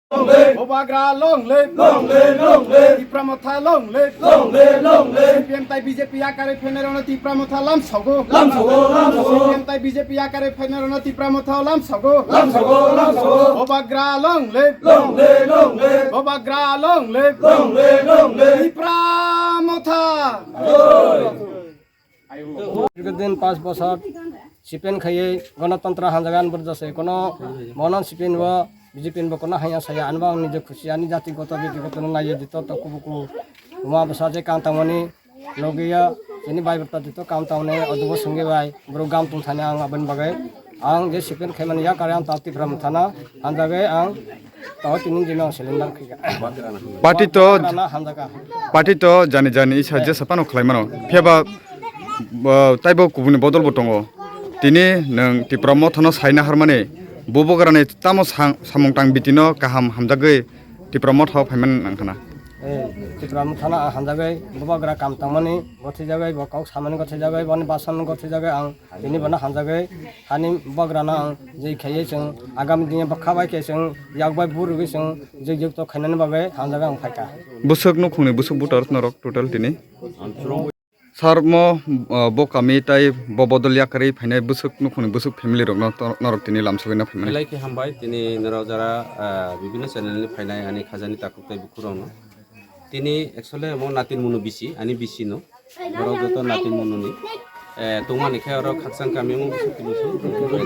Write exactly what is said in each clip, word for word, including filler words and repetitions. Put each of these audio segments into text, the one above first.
Bubagra long live. Long live, long live. Tipra Motha long live. Long live, long live. C P M tai B J P yakarwi phainairokno Tipra Motha lamsogo. Lamsogo, lamsogo. C P M tai B J P yakarwi phainairokno Tipra Motha lamsogo. Lamsogo, lamsogo. Bubagra long live. Long live, long live. Bubagra long live. Long live, long live. Tipra Motha. দীর্ঘদিন পাঁচ বছর সিপিএন খাইয়ে গণতন্ত্র হানজাগান বর্জা সে কোনো মনন সিপিএন বা বিজেপিএন বা কোনো হাইয়া সায়া আনবা আং নিজে খুশি আনি জাতিগত ব্যক্তিগত নাইয়ে দিত তো কুবুকু উমা বসা যে কাম তামনি লগিয়া তিনি ভাই বর্তা দিত কাম তামনি অদুব সঙ্গে ভাই বড় গাম তুম থানে আং আবেন বাগে আং যে সিপিএন খাইমানি ya kare ang tati pram thana hanjage ang tao tini jino cylinder khiga. Party to, rana hanjaga. Party to jani jani isa je sapano khlai mano. Phiya ba, ba, taibo kubuni bodol bo tongo. Tini nwng Tipra Mothano saina harmani, bubagrani tamo sang-, samung tang bitino kaham hamjagwi Tipra Motha phaimani nangkhana. Eh, Tipra Mothano ang hamjagwi bubagra kam tangmani gothijagwi, bo kok samani gothijagwi, boni basan gothijagwi ang tini bono hamjagwi hani bubagrano ang jai khaiwi chwng agami dini bwkha bai khe chwng yak bai burugwi chwng jai jukto khainani bagwi hamjagwi ang phaikha. Bwswk nukhungni bwswk butar norok total tini? Sir mo, uh, bo kami tai bo bodol yakarwi phainai bwswk nukhungni bwswk family rokno to-, norok tini lamsogwi na phaimani. Belai khe hambai tini norok jara, uh, bibinno channel ni phainai ani khajani takhuk tai bukhurokno. Tini actually mo natin munu bisi, ani bisi no. Borok joto natin munu ni. Eh, tongmani khe oro khakchang kami mo bisi tini so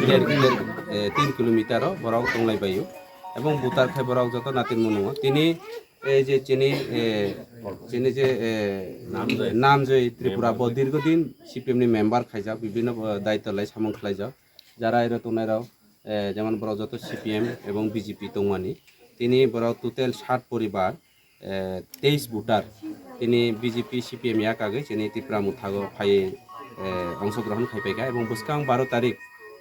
der, der, eh, tin kilometer o borok tonglai baio. Ebong butar khe borok joto natin munu o. Tini ei je chini, eh, chini je, eh, Namjoi. Namjoi Tripura bo dirgo din C P M ni member khaijak, bibinno, eh, daityo lai samung khlaijak. Jara ero tongnai rok, eh, jemon borok joto C P M ebong B J P tongmani. Tini borok total sat poribar, eh, teis voter. Tini B J P C P M ya kagwi chini Tipra Mothago phai, eh, ongshogrohon khai paikha ebong bwskang baro tarik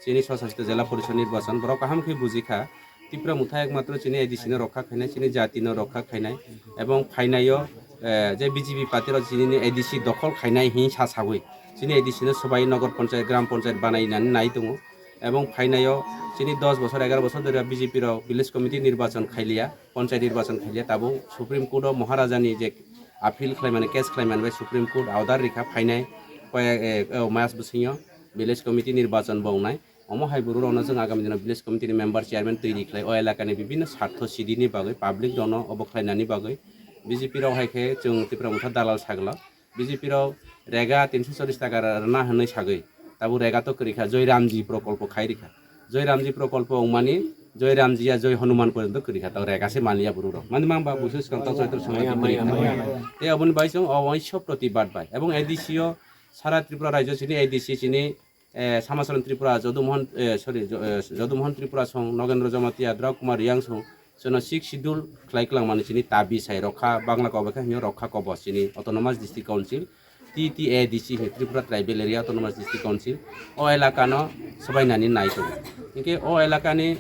chini swshasit jela porishod nirbachon borok kaham khe bujikha. Tipra Motha ekmatro chini A D C no rokha khainai, chini jati no rokha khainai, ebong phainaio, eh, je B J P party rok chini ni A D C dokhol khainai hin sa sagwi, chini A D C no swbai nogor panchayat, gram panchayat banai nani nai tongo, ebong phainaio chini dos bosor, egaroh bosor dhori B J P rok village committee nirbachon khailiya, panchayat nirbachon khailiya, tabuk Supreme Court o Maharaja ni je appeal khlaimani, case khlaimani bai Supreme Court order rikha phainai koi, eh, eh, mas bwswngyo village committee nirbachon bo wngnai. Omo hai borok rokno chwng agami dino village committee ni member, chairman twi ri khlai, o elakani bibinno sartho sidi ni bagwi, public rokno obo khlainani bagwi B J P rok hai khe chwng Tipra Motha dalal sagla. B J P rok rega tinso chollish taka rwna hwnwi sagwi, tabuk rega to kwrwi kha, Joy Ramji prokolpo khai rikha. Joy Ramji prokolpo wngmani Joy Ramji ya Joy Hanuman porjonto kwrwi kha, tabuk rega se manliya borok rok. Mani mang ba buisu swkang tong chwrai tong swkang tong kwrwi kha. Tei oboni bai chwng o waisa protibad bai. Ebong A D C o sara Tripura rajyo chini A D C chini eh, Samacharan Tripura, Jodumohon, eh, sorry, Jo-, eh, Jodumohon Tripura song, Nogendra Jamatia, Drau Kumar Riang song, jono Sixth Schedule khlai kwlangmani chini tabi sai rokha, Bangla kobo khe hwnyo rokha kobo chini Autonomous District Council, T T A D C hwnwi Tripura Tribal Area Autonomous District Council, o elakano swbainani nai tongo. Hinkhe o elakani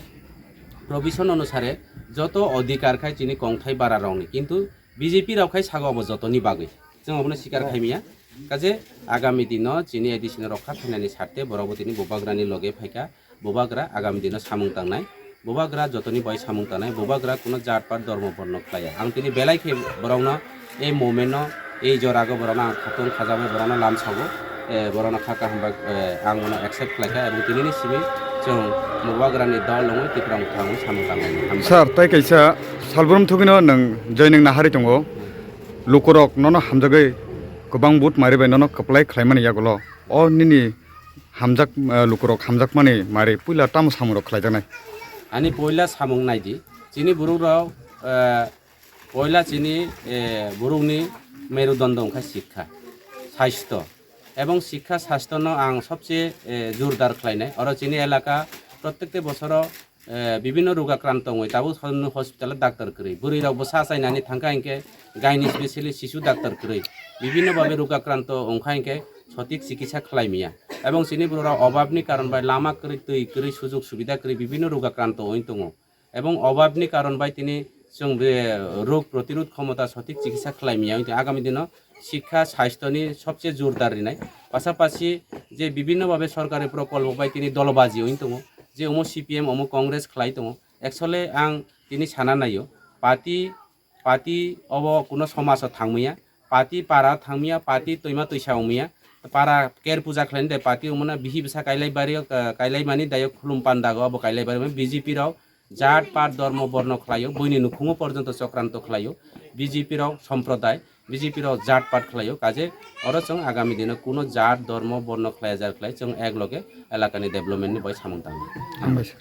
provision onusare joto odhikar khai chini kongthai bara rokni, kintu B J P rok khai sago obo jotoni bagwi. Chwng obono sikar khaimiya. Kaje agami dino chini A D C no rokha khainani sarte borok bo tini bubagrani loge phaikha. Bubagra agami dino samung tangnai. Bubagra jotoni bai samung tangnai. Bubagra kuno jat pat dormo borno khlaiya. Ang tini belai khe borokno ei moment no, ei jorago borokno ang khatung khajaknai borokno lamsago. Eh, borokno kha kaham bai, eh, ang bono accept khlaikha. Ebong tinini simi chwng bubagrani dol wngwi Tipra Motha wngwi samung tangnai. Hambai. Sir, tai kaisa salbrum thugwino nwng joining nahari tongo. Lukurok nono hamjagwi kwbang vote mari bai nono kwplai khlaimani yagulo. O nini hamjak, eh, lukurok hamjakmani mari puila tamo samungrok khlaijaknai? Ani puila samung naidi. Chini burukrok, eh, puila chini, eh, burukni merudondo wngkha sikha, sastho. Ebong sikha sasthono ang sobse, eh, jordar khlainai. Oro chini elaka prottekti bosoro eh, bibinno rog akranto wngwi tabuk hospital o doctor kwrwi. Bwrwi rok bwsa achainani thangkha hinkhe gynae specialist, sisu doctor kwrwi. Bibinno babe rog akranto wngkha hinkhe sothik chikitsa khlai maya. Ebong chini borok rok obab ni karon bai lama kwrwi, twi kwrwi, sujog subida kwrwi bibinno rog akranto wngwi tongo. Ebong obab ni karon bai tini chwng be rog protirod khomota sothik chikitsa khlai maya wngwi tongo. Agami dino sikha, sasthoni sobse jordar rinai. Pasapasi je bibinno babe sorkari prokolpo bai tini dolobaji wngwi tongo, je omo C P M, omo Congress khlai tongo. Actually ang Tini sana naio, party, party obo kuno somajo thangmaya, party para thangmaya, party toima toisa wngmaya, para ker puja khlaini de party wngmana bihi bwsa kailai bario, ka-, kailai mani dayo khulum pandago abo kailai bario B J P rok jat pat dormo borno khlaio, buini nukhungo porjonto chokranto khlaio, B J P rok somproday, B J P rok jat pat khlaio, kaje oro chwng agami dino kuno jat dormo borno khlaiya jar khlai chwng ek loge elakani development ni bai samung tango. Hambai sir.